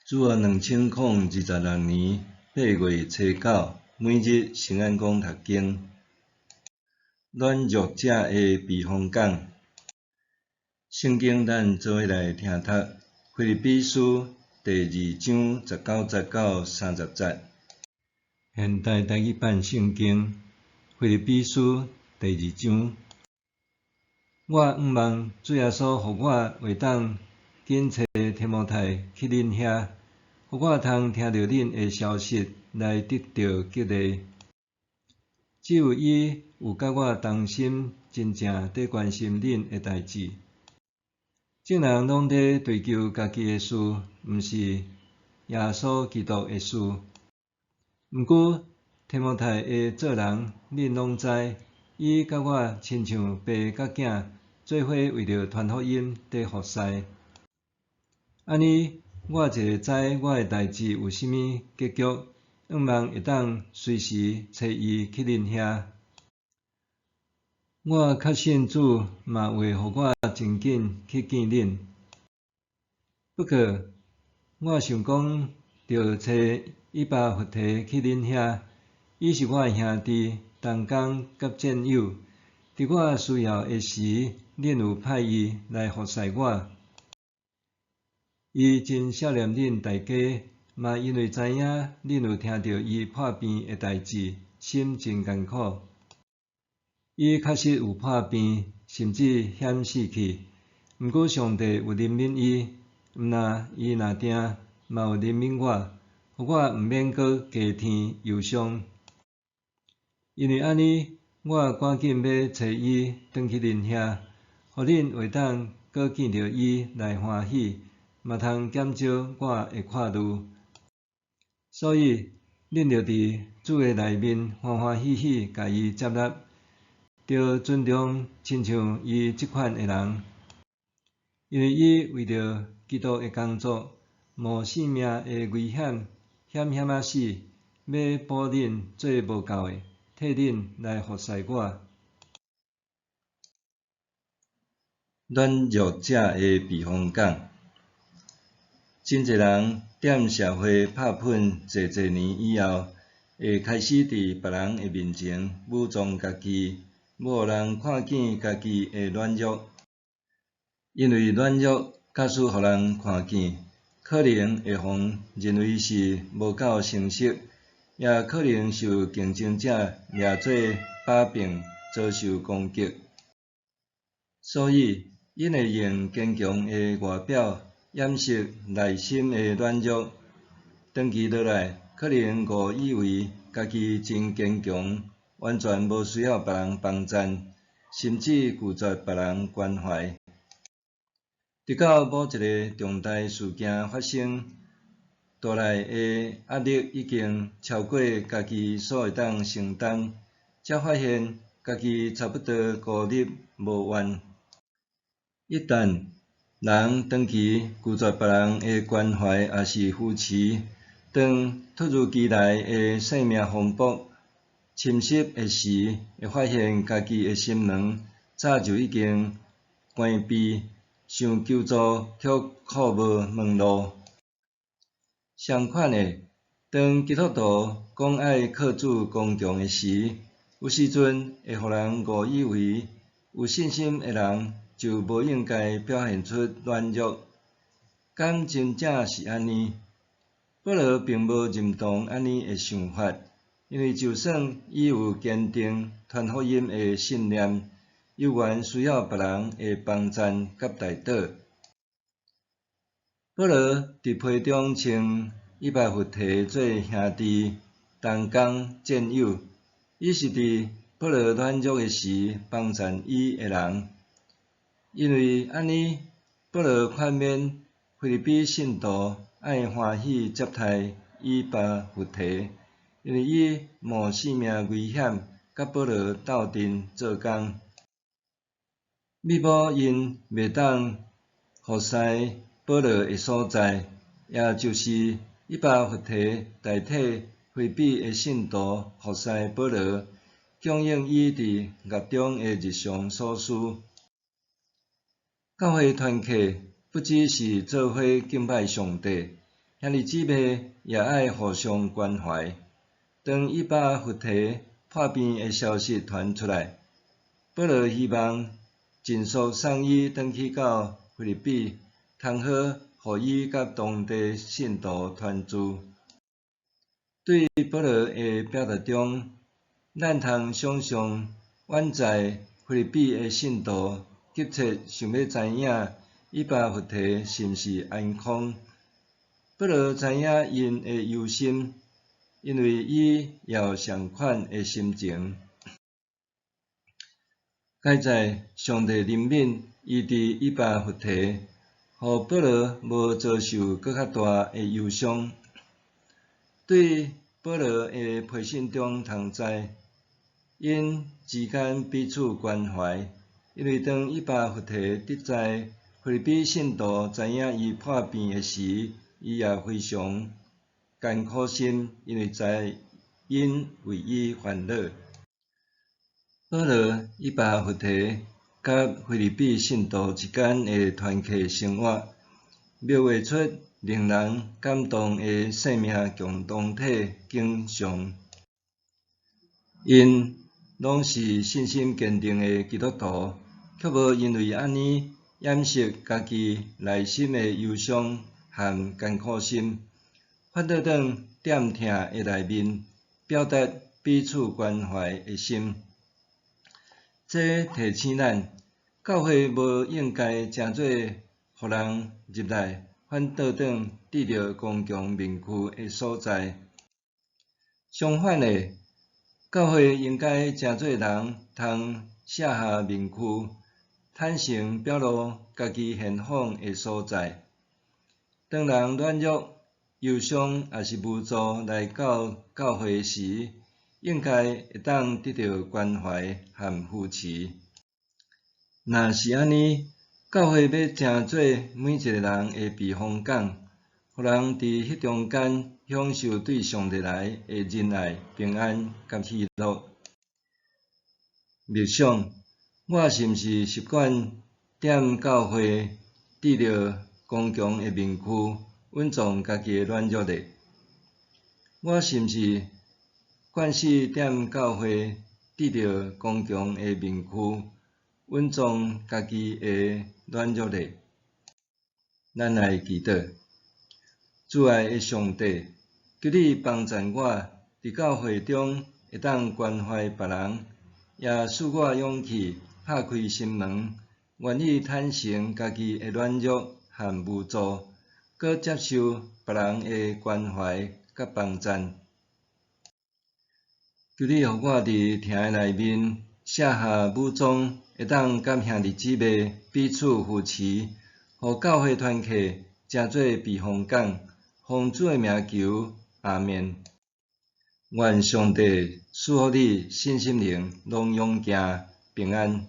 主後2026年8月初九，每日聖安講讀經。軟弱者的避風港。聖經咱做伙來聽讀，腓立比書第二章19節到30節。現代台語版聖經，腓立比書第二章。我向望主耶穌予我會當緊揣提摩太去恁遐，予我通聽著恁的消息來得著激勵。只有伊有佮我同心，真正佇關心恁的代誌。眾人攏佇追求家己的事，毋是耶穌基督的事。毋過提摩太的做人，恁攏知，伊佮我親像爸佮囝，做伙為著傳福音佇服侍。按呢，我一下知我的代誌有啥物結局，向望會當隨時揣伊去恁遐。我確信主嘛會予我真緊去見恁。不過，我想講著揣以巴弗提去恁遐，伊是我的兄弟、同工佮戰友。佇我需要的時，恁有派伊來服侍我。伊真想念恁大家，嘛因為知影恁有聽著伊破病的代誌，心真艱苦。伊確實有破病，甚至險死去。毋過上帝有憐憫伊，毋但伊若定，嘛有憐憫我，予我毋免閣加添憂傷。因為按呢，我趕緊欲揣伊轉去恁遐，予恁會當閣見著伊來歡喜，嘛通減少我的掛慮。所以，恁著佇主的內面歡歡喜喜共伊接納，著尊重親像伊這款的人，因為伊為著基督的工作，冒性命的危險，險險仔死，欲補恁做無夠的，替恁來服侍我。軟弱者的避風港。真濟人踮社會拍噴濟濟年以後，會開始佇別人的面前武裝家己，無予人看見家己的軟弱。因為軟弱假使予人看見，可能會予人認為是無夠成熟，也可能受競爭者掠做把柄，遭受攻擊。所以，𪜶會用堅強的外表掩飾內心的軟弱。長期落來，可能誤以為家己真堅強，完全無需要別人幫贊，甚至拒絕別人關懷。直到某一个重大事件發生，帶來的壓力已經超過家己所會當承擔，才發現家己差不多孤立無援。一旦人長期拒絕別人的關懷抑是扶持，當突如其來的生命風暴侵襲的時，會發現家己的心門早就已經關閉，想求助卻苦無門路。相款的，當基督徒講愛靠主剛強的時，有時陣會予人誤以為有信心的人就無應該表現出軟弱。敢真正是按呢？保羅並無認同按呢的想法，因為就算伊有堅定傳福音的信念，猶原需要別人的幫贊佮代禱。保羅佇批中稱以巴弗提做兄弟、同工、戰友，伊是佇保羅軟弱的時幫贊伊的人。因為按呢，保羅勸勉腓立比信徒愛歡喜接待以巴弗提，因為伊冒性命危險，佮保羅鬥陣做工，彌補𪜶袂當服侍保羅的所在，也就是以巴弗提代替腓立比的信徒服侍保羅，供應伊佇獄中的日常所需。教會團契不只是做伙敬拜上帝，兄弟姊妹也愛互相關懷。當以巴弗提破病的消息傳出來，保羅希望盡速送伊轉去到腓立比，通好予伊佮當地信徒團聚。對保羅的表達中，咱通想像遠在腓立比的信徒急切想欲知影以巴弗提是毋是安康。保羅知影𪜶的憂心，因為伊也有相款的心情。佳哉上帝憐憫伊佇以巴弗提，予保羅無遭受閣較大的憂傷。對保羅的批信中通知，𪜶之間彼此關懷，因為當以巴弗提得知腓立比信徒知影伊破病的時，伊也非常艱苦心，因為知𪜶為伊煩惱。保羅、以巴弗提佮腓立比信徒之間的團契生活，描畫出令人感動的生命共同體景象。𪜶攏是信心堅定的基督徒，卻無因為按呢掩飾家己內心的憂傷和艱苦心，反倒轉踮疼的內面，表達彼此關懷的心。這提醒咱，教會無應該成做予人入來反倒轉戴著剛強面具的所在。相反的，教會應該成做人通卸下面具，坦誠表露家己現況的所在。當人軟弱、憂傷抑是無助來到教會時，應該會當得到關懷和扶持。若是按呢，教會欲成做每一個人的避風港，予人佇彼中間享受對上帝來的仁愛、平安佮喜樂。默想，我是毋是習慣踮教會戴著剛強的面具，隱藏家己的軟弱呢？我是毋是慣勢踮教會戴著剛強的面具，隱藏家己的軟弱呢？咱來祈禱，慈愛的上帝，求你幫贊我，佇教會中會當關懷別人，也賜我勇氣，拍開心門，願意坦誠家己的軟弱和無助，閣接受別人的關懷佮幫贊。求你予我佇疼的內面卸下武裝，會當佮兄弟姊妹彼此扶持，予教會團契成做避風港。奉主的名求，阿們。願上帝賜福你，身心靈攏勇健平安。